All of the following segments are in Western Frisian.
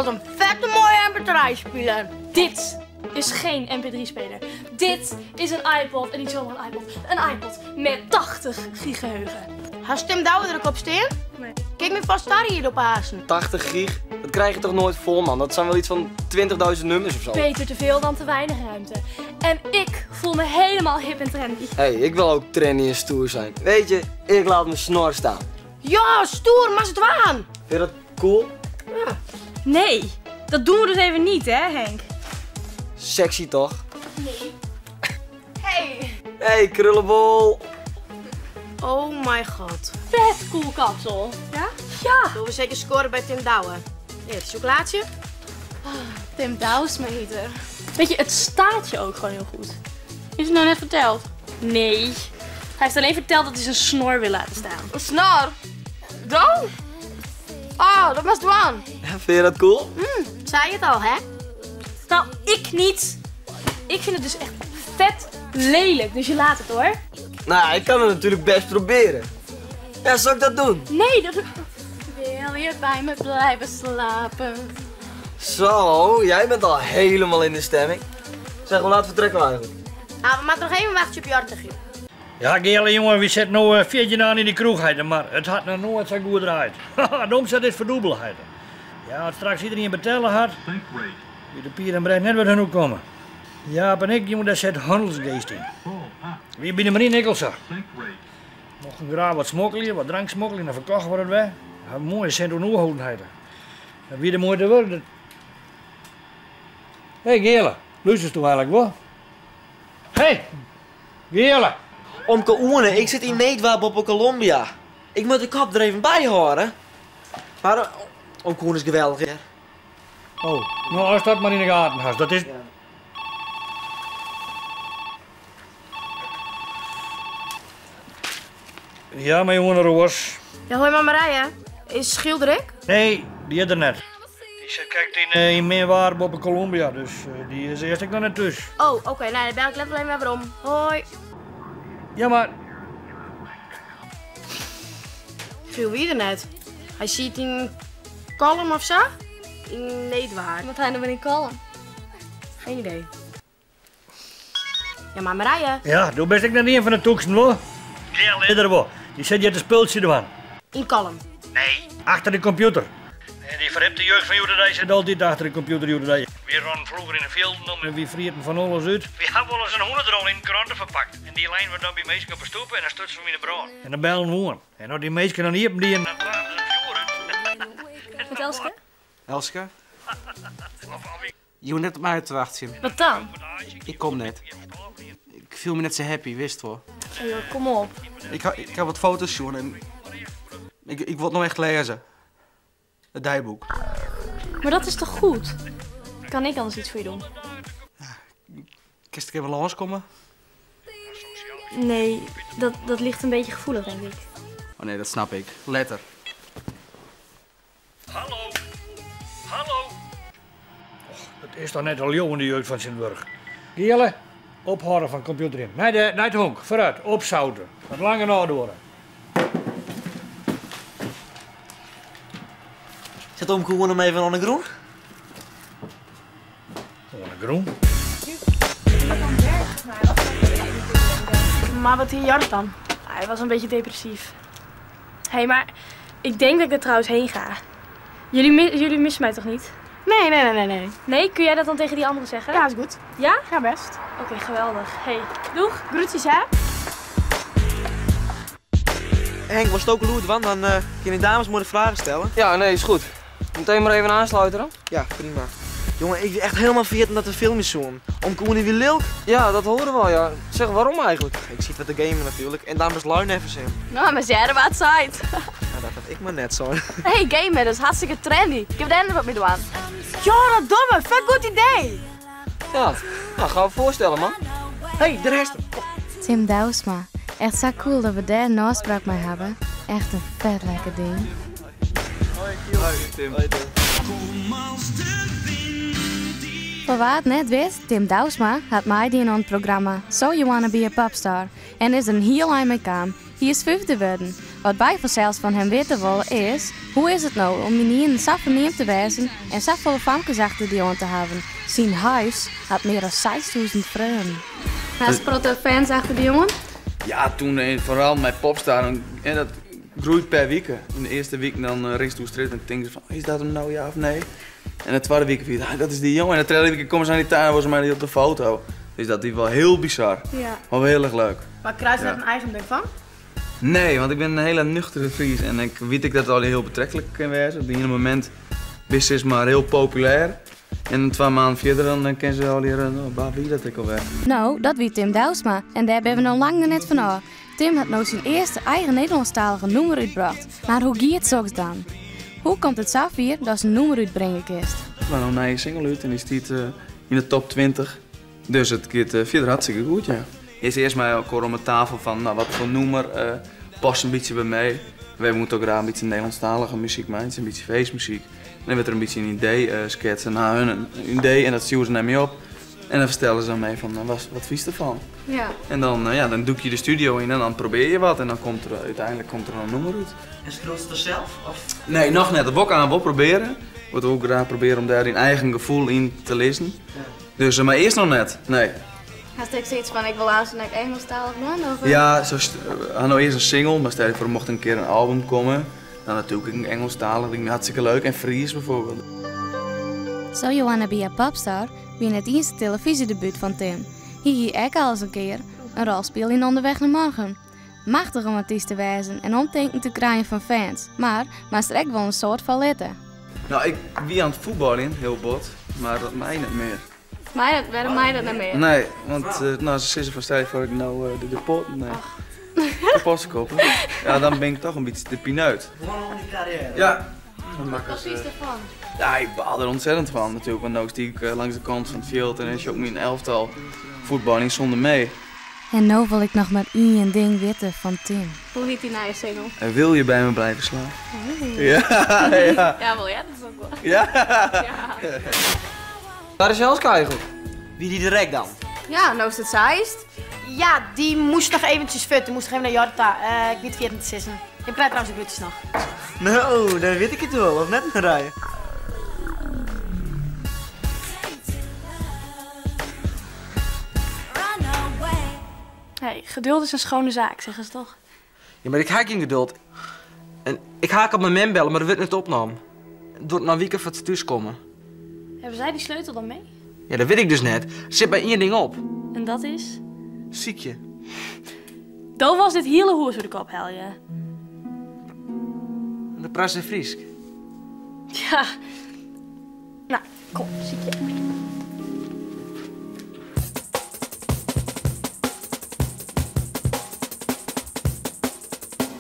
Wat in fette moaie mp3-spiler. Dit is geen mp3-speler. Dit is een iPod en niet zomaar een iPod. Een iPod met 80 gig geheugen. Hast Tim Douwe der ek op stean? Nee. Kin ik my fêst tariede op Asen? 80 gig? Dat krijg je toch nooit vol, man? Dat zijn wel iets van 20.000 nummers of zo. Beter te veel dan te weinig ruimte. En ik voel me helemaal hip en trendy. Hé, hey, ik wil ook trendy en stoer zijn. Weet je, ik laat mijn snor staan. Ja, stoer, moatst dwaan. Vind je dat cool? Ja. Nee, dat doen we dus even niet, hè, Henk? Sexy toch? Nee. Hey. Hey, krullenbol. Oh my god. Vet cool kapsel. Ja? Ja. Zullen we zeker scoren bij Tim Douwe? Hier, het chocolaatje. Oh, Tim Douwsma heet er. Weet je, het staat je ook gewoon heel goed. Is het nou net verteld? Nee. Hij heeft alleen verteld dat hij zijn snor wil laten staan. Een snor? Dan? Oh, dat was dwaan. Vind je dat cool? Zei je het al, hè? Nou, ik niet. Ik vind het dus echt vet lelijk, dus je laat het hoor. Nou ja, ik kan het natuurlijk best proberen. Ja, zal ik dat doen? Nee, dat... Wil je bij me blijven slapen? Zo, jij bent al helemaal in de stemming. Zeg, hoe laat vertrekken we eigenlijk? Nou, we maken nog even wachtje op Jortje. Ja, Geerle, jongen, we zitten nu 14 jaar in die kroeg, heet, maar het had nog nooit zo goed eruit. De omzet is verdubbeld, heet. Ja, als straks iedereen betalen had, wie de Pier en Brecht net wat genoeg komen. Jaap en ik, jongen, daar zit handelsgeest in. Wie bij de Marine Nikkels. Mochten graag wat smokkelen, wat drank smokkelen, dan verkochten we dat weg. Ja, mooi cent houden, heet. En wie de mooi te worden. Hé, hey, Geerle, luisterst u eigenlijk wel? Hé, hey, Geerle. Omke Oene, ik zit in Neetwaap op Colombia. Ik moet de kop er even bij horen. Maar Omke Oene is geweldig, hè? Oh, nou als dat maar in de gaten has, dat is... Ja, mijn jongen Roos. Ja, hoi maar Marije. Is Schilder ik? Nee, die is er net. Die zit kijkt in Meerwaar op Colombia, dus die is eerst ik nog net thuis. Oh, oké, okay, nou, dan bel ik let alleen maar weer om. Hoi. Ja, maar... Viel wie er net? Hij ziet in Kalm of zo? In Neetwaar. Wat hij nou in Kalm? Geen idee. Ja, maar Marije. Ja, doe best ik nog niet een van de toeksen, hoor. Ja, eerder wel. Die zet je het speeltje ervan. In Kalm? Nee, achter de computer. En die verhipte jeugd van Joederdij zit altijd achter de computer Joederdij. We ronnen vroeger in de velden om en we vrieten van alles uit. We hebben wel eens een honderdrol in kranten verpakt. En die lijn wordt dan bij meesten op de stoep en dan stutsen we in de brand. En dan bellen we aan. En als die meesten dan hier die en dan kwamen ze het vuur uit. Met Elske? Elske? Je moet net op mij te wachten. Wat dan? Ik kom net. Ik viel me net zo happy, wist wel. Hey joh, kom op. Ik heb wat foto's zien en ik wil het nog echt lezen. Het dagboek. Maar dat is toch goed? Kan ik anders iets voor je doen? Ja, kun ik even langskomen? Nee, dat ligt een beetje gevoelig, denk ik. Oh nee, dat snap ik. Letter. Hallo. Hallo. Och, het is toch net al leeuw in de jeugd van Sint-Burg. Geerle, ophouden van computer in. Naar het honk, vooruit, opzouten. Wat langer na door. Zet om gewoon hem even aan de groen? Aan de groen? Maar wat hier Jart dan? Hij was een beetje depressief. Hé, hey, maar ik denk dat ik er trouwens heen ga. Jullie missen mij toch niet? Nee, nee, nee, nee, nee. Nee? Kun jij dat dan tegen die anderen zeggen? Ja, is goed. Ja? Ja, best. Oké, geweldig. Hey, doeg. Groetjes, hè? Henk, was het ook goed, want dan kunnen de dames moeilijke vragen stellen. Ja, nee, is goed. Meteen maar even aansluiten dan. Ja, prima. Jongen, ik ben echt helemaal vergeten dat we filmen zoen. Om Koen wie lulk? Ja, dat horen we al, ja. Zeg, waarom eigenlijk? Ik zie wat de gamen natuurlijk. En dames luin even zijn. Nou, maar zij wat site. Nou, dat had ik maar net zo. Hey, gamen, dat is hartstikke trendy. Ik heb daar wat mee doen. Ja, dat domme. Vet goed idee. Ja, nou, gaan we voorstellen, man. Hey, de rest. Tim Douwsma. Echt zo cool dat we daar een afspraak mee hebben. Echt een vet lekker ding. Hoi, Tim. Hoi, Tim. Voor wat het net wist, Tim Douwsma had mij die in het programma So You Wanna Be a Popstar en is een heel eind mee kwam. Hij is vijfde geworden. Wat wy fansels fan him witte wolle is, hoe is it no om ynienen sa ferneamd te wêzen en safolle famkes achter dy oan te hawwen? Syn huis hat mear as 6000 freonen. Hast protte fans achter dy oan? Ja, toen foaral mei Popstar en dat groeit per wike. Yn de earste wiken dan rinst oer strjitte en tinke se fan, is dat him no ja of nee? En de twadde wike wie het, dat is die jongen. En de tredde wike komme se nei dy ta en wolle se mei dy op de foto. Dus dat wie wol hiel bizar. Ja. Maar wel hiel erch leuk. Mar krijst der Ja. net in eigen ding fan? Nee, want ik bin in hiele nuchtere Fries en ik wit ek dat it allegear hiel betreklik kin wêze. Op it iene momint bist sis mar hiel populêr en twa maanden fierder dan kinne se allegear, no, wa wie dat ek alwer? No, dat wie Tim Douwsma en dêr binne we no lang noch net fan ôf. Tim hat no syn earste eigen Nederlânsktalige nûmer útbrocht. Mar hoe giet soks dan? Hoe komt it safier datst in nûmer útbringe kinst? We ha no in nije single út en dy stiet yn de top 20. Dus it giet fierder hartstikke goed, ja. Earst earst mei elkoar om 'e tafel fan, no, wat foar nûmer past in bytsje by my. Wy moeten ook graach in bytsje Nederlânsktalige muzyk meitsje, in bytsje feestmuzyk. En dan wurdt der in bytsje in idee sketst en ha hun in idee en dat stjoere se nei my op. En dan fertelle se oan my fan, wat fynst derfan? Ja. En dan, ja, dan dûk je de studio yn en dan probearje je wat en dan komt der úteinlik komt der in nûmer út. En skriuwst it sels? Of? Nee, noch net. Dat wol ik aanst wol probearje. Ik wol graach probearje om dêr dyn eigen gefoel yn te lizzen. Dus, mar earst noch net, nee. Hast ek sayts fan ik wol aanst ek Ingelsktalich dwaan? Of? Ja, so, ha no earst in single, mar stel je foar der mocht in kear in album komme, dan natuerlik ek Ingelsktalich, liket my hartstikke leuk. En Fries bijvoorbeeld. So You Wanna Be a Popstar wie net iens it telefyzjedebút fan Tim. Hy hie ek al ris in kear in rol spile yn Onderweg naar Morgen. Machtich om artyst te wêzen en omtinken te krijen fan fans, mar moatst der ek wol in soad foar litte. No, ik wie oan it fuotbaljen, hiel bot, mar dat mei net mear. Mei dat, wêrom mei dat net mear? Nee, want no, se sizze fan stel je foar dat ik no de poaten kapot skoppe. Ja, dan bin ik toch in bytsje de pineut. Gewoan om dy karriêre. Ja. Dan makke Wat se- fynst derfan? Ja, ik baal der ontzettend fan natuerlik, want no stie ik langs de kant fan it fjild en is ook myn elftal fuotbaljen sûnder my. En no wol ik noch mar ien ding witte fan Tim. Hoe hjit dy nije single? En wil je bij me blijven slapen? Ja, ja. Ja, wol ja, dat is ook wel. Ja. Ja. Waar is Elske eigenlijk? Wie die direct dan? Ja, no is it seist. Ja, dy moast noch eventsjes fuort. Dy moast noch even nei Jorta. Ik wie it ferjitten te sizzen. Ik praat trouwens de groetjes noch. No, dan wit ik it wol, of net Marije? Hey, geduld is een schone zaak, zeggen ze toch? Ja, mar ik ha gjin geduld. En ik ha ek op myn mem belle, mar der wurdt net opnommen. It duorret noch in wike foar't se thús komme. Hawwe sy dy sleutel dan mei? Ja, dat wit ik dus net. Der sit mar ien ding op. En dat is? Sykje. Do wolst dit hiele hûs oer de kop helje. De pras in Frysk. Ja. No, kom, sykje.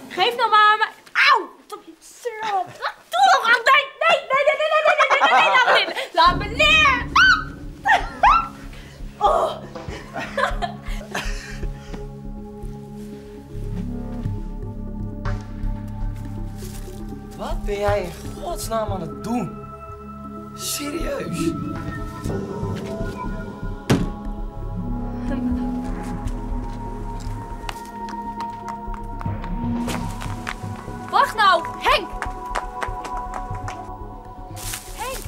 Geef nou maar mijn... Auw! Doe nog aan! Nee, nee, nee, nee, nee, nee, nee, nee, nee, laat me neer. Laat me neer! Oh. Wat ben jij in godsnaam aan het doen? Serieus? Wacht nou, Henk! Henk,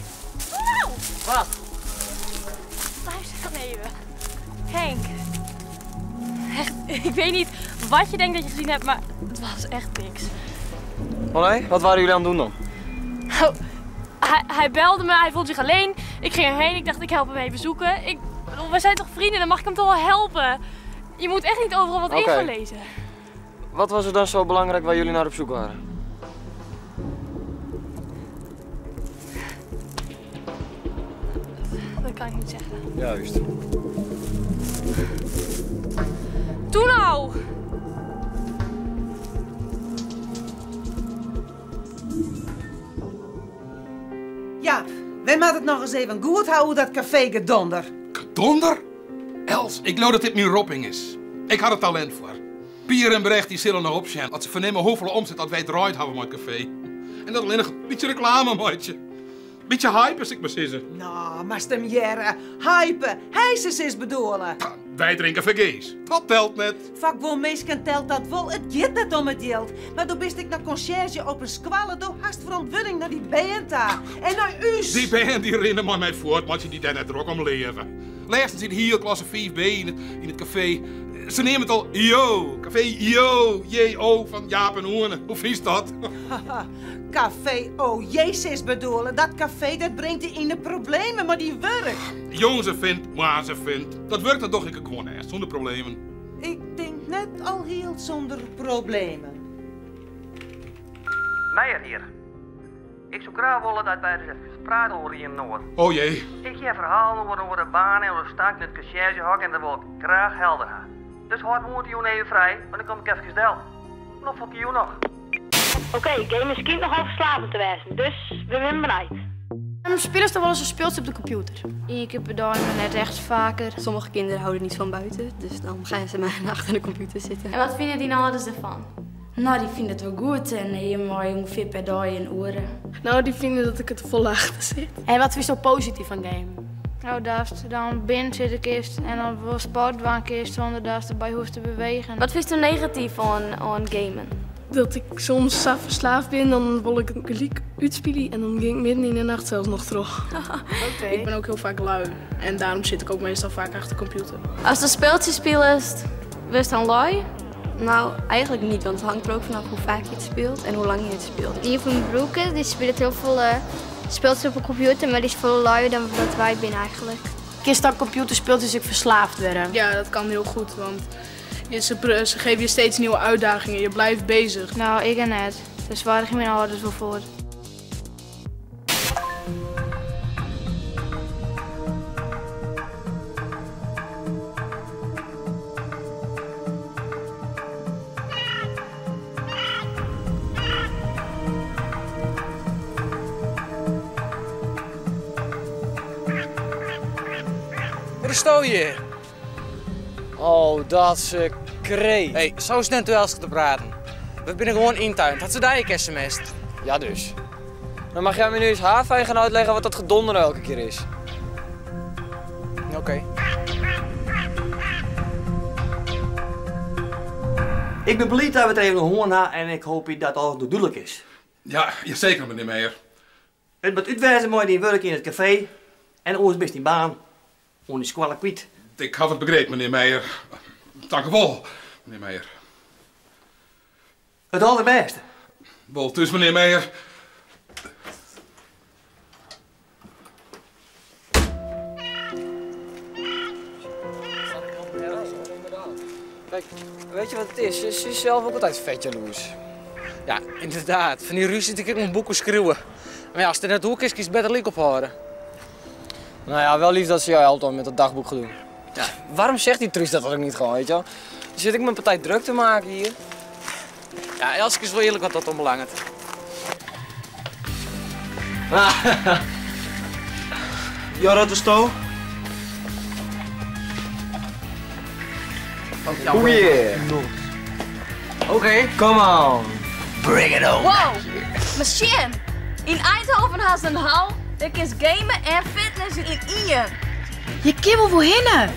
doe nou! Wat? Luister dan even. Henk. Echt, ik weet niet wat je denkt dat je gezien hebt, maar het was echt niks. Oh nee? Wat waren jullie aan het doen dan? Oh, hij belde me, hij voelde zich alleen. Ik ging erheen, ik dacht ik help hem even zoeken. We zijn toch vrienden, dan mag ik hem toch wel helpen? Je moet echt niet overal wat Oké. in gaan lezen. Wat was er dan zo belangrijk waar jullie naar op zoek waren? Dat kan ik niet zeggen. Juist. Doe nou! Ja, wij moeten het nog eens even goed houden, dat café gedonder. Gedonder? Els, ik geloof dat dit mijn ropping is. Ik had er talent voor. Pier en Brecht die zullen nog opzien. Als ze vernemen hoeveel omzet dat wij het draait hebben met het café. En dat alleen nog een beetje reclame, maatje. Beetje hype, als ik maar zeggen. Nou, maar stem Jerre, hype, hijsers is bedoelen. Wy drinke fergees. Dat telt net. Foar guon minsken telt dat wol, it giet net om it jild. Mar do bist ek noch konsjerzje op in skoalle, do hast ferantwurding nei dy bern ta. En nei ús! Dy bern dy rinne mei my fuort, meitsje dy dêr net drok om, leave. Lêsten siet hiel klasse 5B yn it kafee. Se neame it al Jo, kafee Jo, J-O fan Jaap en Oene. Hoe fynst dat? Kafee OJ silst bedoele. Dat kafee dat bringt dy yn de problemen mei dyn wurk. Jûns in fint, moarns in fint. Dat wurk dat doch ik gewoan echt sûnder problemen. Ik tink net alhiel sûnder problemen. Meijer hjir. Ik soe graach wolle dat wy ris efkes prate oer ien en oar. O jee. Ik hear ferhalen oer de baan en oer de stank yn it konsjerzjehok en dat wol ik graach helder ha. Dus hâld moarntejûn even frij, want dan kom ik efkes del. Noflike jûn noch. Oké, gamen skynt nochal ferslaavjend te wêzen, dus we binne benijd. Spilest do wolris in spultsje op de kompjûter? Ien kear per dei, mar net echt faker. Sommige kinderen houden niet van buiten, dus dan gaan ze maar achter de computer zitten. En wat fine dyn âlders derfan? No, dy fine it wol goed en hy mei ûngefear per dei in oere. No, dy fine dat ik der te folle achter sit. En wat fynsto posityf fan gamen? No, datst dan binnen sitte kinst en dan wol sport dwaan kinst sûnder datst derby hoechst te bewegen. Wat fynsto negatyf oan gamen? Dat ik soms sa ferslaafd bin, dan wol ik it gelyk útspylje en dan gean ik midden yn de nacht sels noch troch. Ik ben ook heel vaak lui en daarom zit ik ook meestal vaak achter de computer. Ast in spultsje spilest, wurdst dan lui? Nou, eigenlijk niet, want het hangt er ook vanaf hoe vaak je het speelt en hoe lang je het speelt. Ien fan myn broerkes dy spilet hiel folle spultsjes op 'e kompjûter, mar dy is folle luier dan dat wy binne eigentlik. Kinst oan kompjûterspultsjes ek ferslaafd wurde? Ja, dat kan heel goed, want ze, ze geven je steeds nieuwe uitdagingen, je blijft bezig. No, ik net. Dêr soargje myn âlders wol foar. Wat is sto hjir? Oh, dat is kreet. Hey, sa is net Elske te praten. We binne gewoan yntuind. Hat se dy ek sms'd? Ja dus. Dan mag jij me nu eens haarfijn gaan uitleggen wat dat gedonder elke keer is. Oké. Ik bin bliid dat we it even hân ha en ik hoopje dat alles no dúdlik is. Ja, jaseker menear Meijer. It moat út wêze mei dyn wurk yn it kafee en oars bist dyn baan oan dy skoalle kwyt. Ik haw it begrepen, menear Meijer. Tankewol, menear Meijer. It alderbêste. Wol thús, menear Meijer. Kijk, weet je wat het is? Ze is zelf ook altijd vet jaloers. Ja, inderdaad. Fan dy rúzje kin ik in boeken skriuwe. Mar ja, ast it net oer kinst, kinst better lyk ophâlde. Nou ja, wel lief dat ze jou helpt dan met dat dagboekgedoe. Ja, waarom zegt die Truus dat ook niet gewoon, weet je wel? Dan zit ik mijn partij druk te maken hier. Ja, Elske is wol earlik wat dat oanbelanget. Ja, dat is to. Oh yeah. Oké. Come on. Bring it on. Wow, mar sjen! Yn Eindhoven ha se in hal, dêr kinst game en fitness yn ien. Hjir kinne we wol hinne!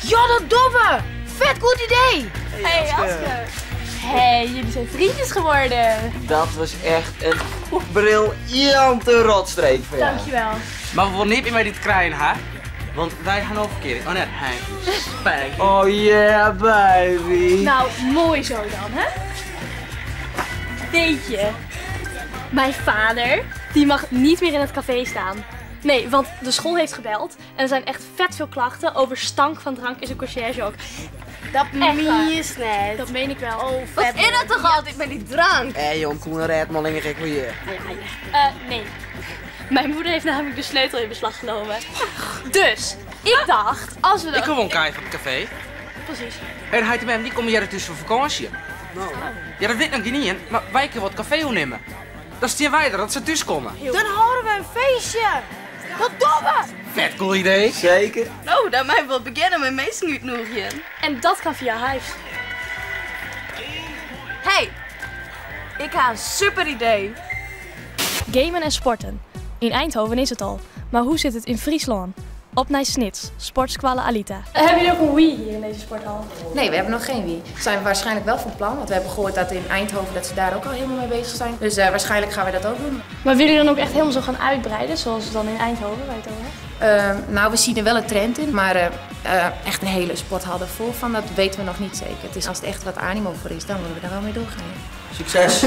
Ja, dat dogge we! Vet goed idee! Hey Elske. Hey, jullie zijn vriendjes geworden. Dat was echt een briljante rotstreek van jou. Dankjewel. Mar we wolle neat mear mei dy te krijen ha, want wy ha no ferkearing. Oh nee, hy. Spijk. Oh yeah, baby. Nou, mooi zo dan, hè? Weet je, mijn vader, die mag niet meer in het café staan. Nee, want de school heeft gebeld en er zijn echt vet veel klachten over stank van drank in zijn conciërgehok. Dat Echt waar. miest net. Dat meen ik wel. Oh, Wat vet. is dat toch altyd mei dy drank? Hé jong, Koen, rêd mar ik wil je. Nee. Mijn moeder heeft namelijk de sleutel in beslag genomen. Dus, ik dacht, als we Ik dat... kom wel een van het café. Precies. En hij en mem, dy komme hjir thús foar fakânsje. Ja, dat wit noch gjinien, mar wy kinne wol it kafee oernimme. Dan steane wy der dat se thús komme. Dan hâlde we in feestje. Dat dogge we! Vet cool idee. Zeker. No, dan meie we wol begjinne mei minsken útnûgjen. En dat kan via Hyves. Hey, ik ha in super idee. Gamen en sporten. Yn Eindhoven is it al. Mar hoe sit it yn Fryslân? Op nei Snits, sportskoalle Alita. Hebben jullie ook een Wii hier in deze sporthal? Nee, we hebben nog geen Wii. Zijn we waarschijnlijk wel van plan, want we hebben gehoord dat in Eindhoven dat ze daar ook al helemaal mee bezig zijn. Dus waarschijnlijk gaan we dat ook doen. Maar willen jullie dan ook echt helemaal zo gaan uitbreiden, zoals dan in Eindhoven, waar je het over hebt? Nou, we zien er wel een trend in, maar echt een hele sporthal ervoor van, dat weten we nog niet zeker. Het is, als het echt wat animo voor is, dan willen we daar wel mee doorgaan. Ja. Succes!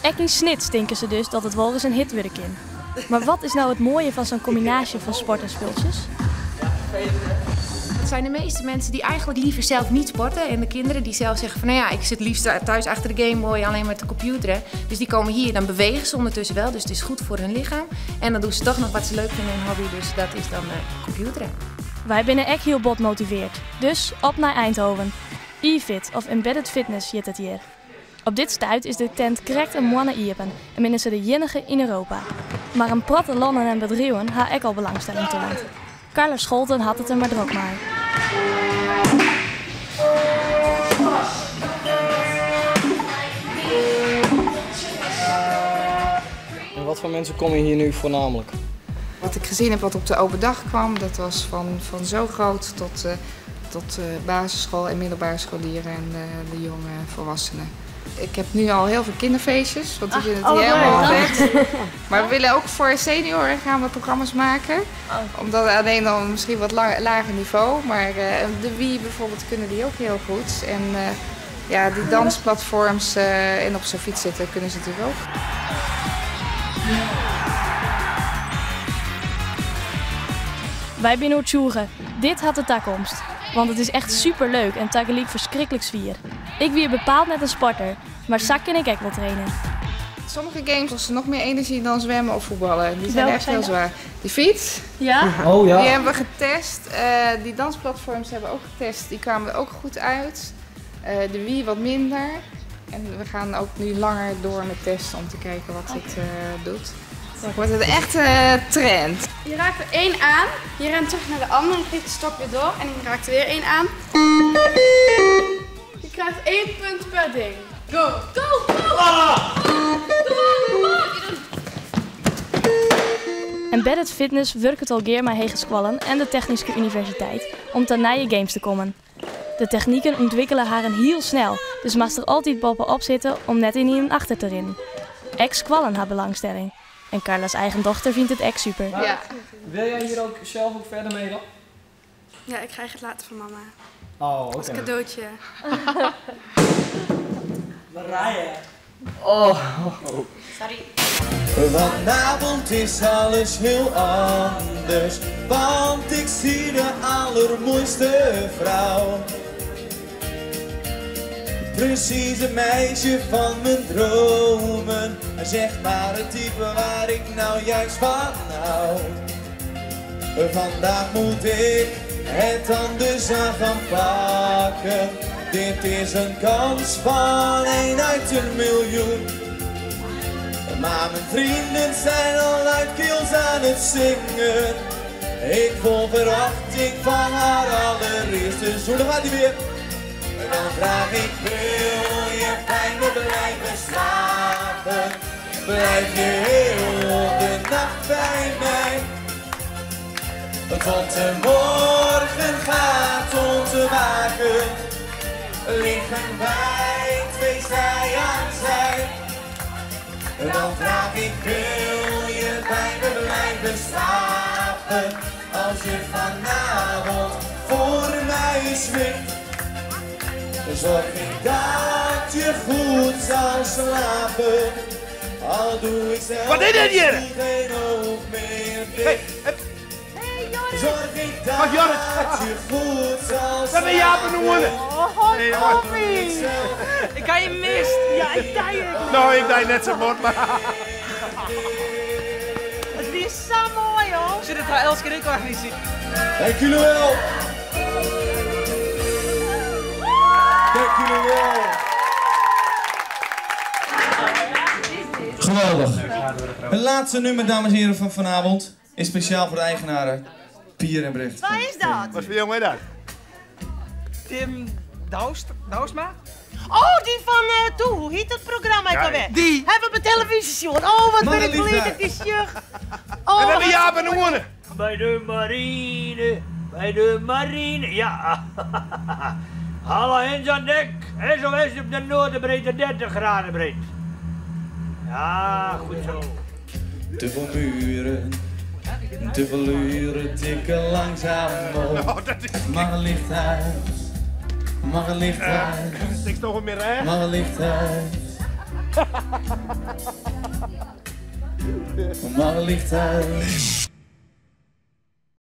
Ek in Snits denken ze dus dat het wel eens een hit worden kan. Maar wat is nou het mooie van zo'n combinatie van sport en speeltjes? Het zijn de meeste mensen die eigenlijk liever zelf niet sporten. En de kinderen die zelf zeggen van nou ja, ik zit liefst thuis achter de Game Boy alleen maar te computeren. Dus die komen hier, dan bewegen ze ondertussen wel. Dus het is goed voor hun lichaam. En dan doen ze toch nog wat ze leuk vinden in hun hobby. Dus dat is dan computeren. Wij binnen ek heel bot motiveerd. Dus op naar Eindhoven. E-Fit of Embedded Fitness zit het hier. Op dit stuit is de tent correct een moanne iepen en binnen ze de jinnige in Europa. Maar een pratte landen en bedrijven ha ek al belangstelling toont. Carla Scholten had het er maar druk mee. En wat voor mensen komen hier nu voornamelijk? Wat ik gezien heb wat op de open dag kwam, dat was van zo groot tot basisschool en middelbare scholieren en de jonge volwassenen. Ik heb nu al heel veel kinderfeestjes, want die vinden het hier helemaal vet. Maar we willen ook voor senioren gaan we programma's maken. Oh. Omdat alleen dan misschien wat lager niveau, maar de Wii bijvoorbeeld kunnen die ook heel goed. En ja, die dansplatforms en op zo'n fiets zitten kunnen ze natuurlijk ook. Wij binnen Oetsjoegen. Dit had de toekomst. Want het is echt superleuk en tegelijk verschrikkelijk zwier. Ik wie bepaald net een sporter, maar zak kan ik ook wel trainen. Sommige games kosten nog meer energie dan zwemmen of voetballen. Die zijn Welke echt zijn heel dat? zwaar. Die fiets, Ja? Oh, ja. Die hebben we getest. Die dansplatforms hebben we ook getest. Die kwamen er ook goed uit. De Wii wat minder. En we gaan ook nu langer door met testen om te kijken wat het doet. Dan wordt het echt een trend. Je raakt er één aan, je rent terug naar de andere en geeft de stok weer door. En je raakt er weer één aan. Je krijgt 1 punt per ding. Go! Go, go! Ah! Embedded Fitness werkt het al geer met Hegeskwallen en de Technische Universiteit om tot nieuwe games te komen. De technieken ontwikkelen haar een heel snel, dus mag er altijd boven op zitten om net in iemand achter te rennen. Ex-kwallen haar belangstelling. En Carla's eigen dochter vindt het echt super. Maar Ja. Wil jij hier ook zelf ook verder mee dan? Ja, ik krijg het later van mama. Oh, oké. Als cadeautje. Marije. Oh. Sorry. Vanavond is alles heel anders, want ik zie de allermooiste vrouw. Precies het meisje van mijn dromen, zeg maar het type waar ik nou juist van hou. Vandaag moet ik het anders aan gaan pakken, dit is een kans van 1 uit een miljoen. Maar mijn vrienden zijn al luidkeels aan het zingen. Ik voel verwachting van haar allereerste zoen. Dan gaat hij weer. En dan vraag ik, wil je bij me blijven slapen? Blijf je heel de nacht bij mij? Tot de morgen gaat ontwaken. Liggen wij twee zij aan zij. Dan vraag ik, wil je bij me blijven slapen? Als je vanavond voor mij smikt, zorg ik dat je goed zal slapen. Al doe ik zelf Wat is dit hier? geen oog meer dicht. Zorg ik dat Wat, Jorrit? je goed zal Dat ben Jaap en Oene. slapen. Hey, jongen. Ik ga je mist. Ja, ik dij het. Nou, ik dij net zo bord, maar... Het is zo mooi, hoor. Zit het daar elke keer ook niet zien. Dank jullie wel. Dank jullie wel. Geweldig. Het laatste nummer, dames en heren, van vanavond is speciaal voor de eigenaren Pier en Brecht. Waar is dat? Wat voor jongen is dat? Tim Douwsma? Oh, dy fan eh, toe, hoe hiet dat programma ek Ja, alwer? Die. Hawwe we op de televyzje sjoen. Oh, wat bin ik bliid dat ik dy sjoch. Oh, En we hebben Jaap en Oene. By de marine, by de marine, ja. Alle hens aan dek, SOS op de noorderbreedte 30 graden breed. Ja, goed zo. Te veel muren, te veel uren tikken langzaam op. Mag het licht uit, mag het licht uit, Ik toch meer hè? mag het licht uit. Mag het licht uit.